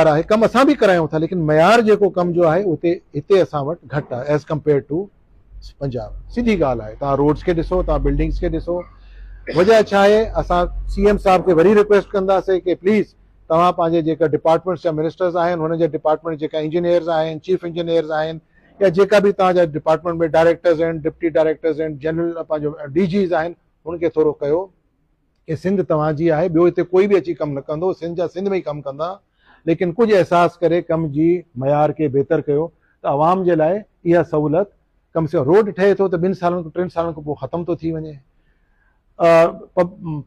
آهي ڪم اسان به ڪرايون ٿا ليڪن معيار جيڪو ڪم جو آهي اتي هتي اسان وٽ گهٽ آهي ايز ڪمپيئر ٽو پنجاب. سڌي ڳالهه آهي توهان روڊز کي ڏسو توهان بلڊنگز کي ڏسو وجه ڇا آهي اسان سي ايم صاحب کي وري رڪويسٽ ڪنداسين ڪي پليز توهان پنهنجي جيڪا ڊپارٽمينٽس جا منسٽرز آهن هنن جا ڊپارٽمينٽ جيڪا انجنيئرز آهن چيف انجنيئرز آهن يا جيڪا به توهان جا ڊپارٽمينٽ ۾ ڊائريڪٽرز آهن ڊپٽي ڊائريڪٽرز آهن جنرل پنهنجو ڊي جيز آهن هن کي ٿورو ڪيو ڪي سنڌ توهان جي آهي ٻيو هتي ڪوئي به اچي ڪم نه ڪندو سنڌ جا سنڌ ۾ ئي ڪم ڪندا ليڪن ڪجهه احساس ڪري ڪم جي معيار کي بهتر ڪيو ته عوام جي لاء اها سهولت ڪم سي روڊ ٺهي ٿو ته ٻن سالن کان ٽن سالن کان پوء ختم ٿو ٿي وڃي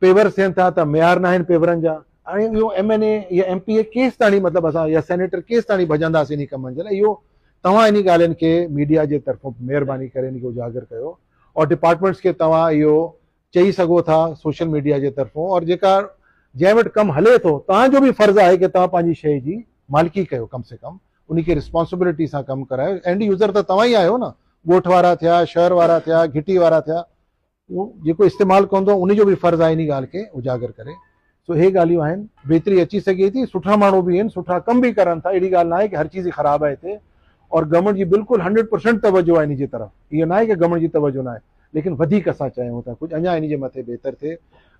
پيورس ٿين ٿا ته معيار نه آهن پيورن جا هاڻي اهو ايم اين اي يا ايم پي اي ڪيس تاڻي مطلب اسان يا سينيٽر ڪيس تاڻي ڀڄنداسين انهي ڪمن جي لاء اهو توهان انهي ڳالهين کي ميڊيا جي طرفون مهرباني ڪري ان کي اجاگر ڪيو اور ڊپارٽمينٽس کي توهان اهو چئي سگهو ٿا سوشل ميڊيا جي طرفون اور جيڪا جنهن وٽ ڪم هلي ٿو توهان جو به فرض آهي ڪي توهان پنهنجي شيء جي مالڪي ڪيو ڪم سي ڪم ان کي رسپانسبلٽي سان ڪم ڪرايو اينڊ يوزر ته توهان ئي آهيو نه ڳوٺ وارا ٿيا شهر وارا ٿيا گهٽي وارا ٿيا اهو جيڪو استعمال ڪندو ان جو به فرض آهي ان ڳالهه کي اجاگر ڪري سو هي ڳالهيون آهن بهتري اچي سگهي ٿي سٺا ماڻهو به آهن سٺا ڪم به ڪرن ٿا اهڙي ڳالهه ناهي ڪي هر چيز ئي خراب آهي هتي اور گورنمينٽ جي بلڪل هنڊريڊ پرسنٽ توجه آهي ان جي طرف اهو ناهي ڪي گورنمينٽ جي توجه ناهي ليڪن وڌيڪ اسان چاهيون ٿا ڪجهه اڃا ان جي مٿي بهتر ٿئي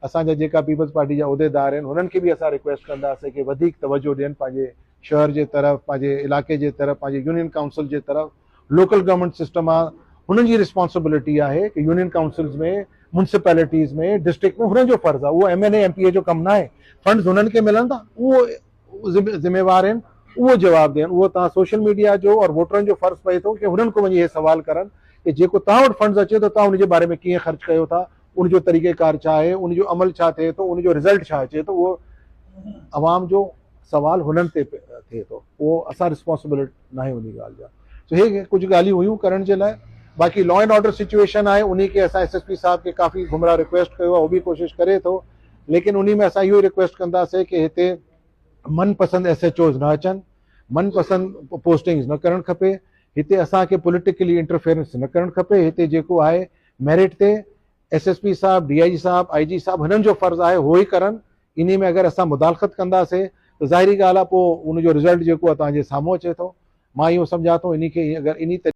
اسان جا جيڪا پيپلز پارٽي جا عهديدار آهن هنن کي به اسان رڪويسٽ ڪنداسين ڪي وڌيڪ توجه ڏين پنهنجي شهر جي طرف پنهنجي علائقي جي طرف پنهنجي يونين ڪائونسل جي طرف لوڪل گورنمينٽ سسٽم آ هنن جي رسپانسبلٽي آهي ڪي يونين ڪائونسلز ۾ ميونسپالٽيز ۾ ڊسٽرڪٽ ۾ هنن جو فرض آ اهو M N A M P A جو ڪم ناهي فنڊز هنن کي ملن ٿا اهو ذميوار آهن اهو جواب ڏين اهو توهان سوشل ميڊيا جو اور ووٽرن جو فرض پئي ٿو ڪي هنن کان وڃي اهي سوال ڪرن ڪي جيڪو توهان وٽ فنڊز اچي ٿو توهان ان جي باري ۾ ڪيئن خرچ ڪيو ٿا ان جو طريقه ڪار ڇا آهي ان جو عمل ڇا ٿئي ٿو ان جو رزلٽ ڇا اچي ٿو اهو عوام جو سوال هنن تي ٿئي ٿو اهو اسان رسپانسبل ناهي انهي ڳالهه جا سو هي ڪجهه ڳالهيون هيون ڪرڻ جي لاء باقي لا اينڊ آرڊر سچويشن آهي انهي کي اسان ايس ايس پي صاحب کي ڪافي گهمرا رڪويسٽ ڪيو آهي هو به ڪوشش ڪري ٿو ليڪن انهي ۾ اسان اهو ئي رڪويسٽ ڪنداسين ڪي هتي من پسند ايس ايچ اوز نه اچن من پسند پوسٽنگز نه ڪرڻ کپي هتي اسان کي پوليٽيڪلي انٽرفيئرنس نه ڪرڻ کپي هتي جيڪو آهي ميرٽ تي ايس ايس پي صاحب ڊي I جي صاحب آئي جي صاحب هنن جو فرض آهي هو ئي ڪرن انهي ۾ اگر اسان مدالخت ڪنداسين ته ظاهري ڳالهه آهي پوء ان جو رزلٽ جيڪو آهي توهان جي سامهون اچي ٿو. مان اهو سمجهان ٿو انهي کي اگر انهي طريقي.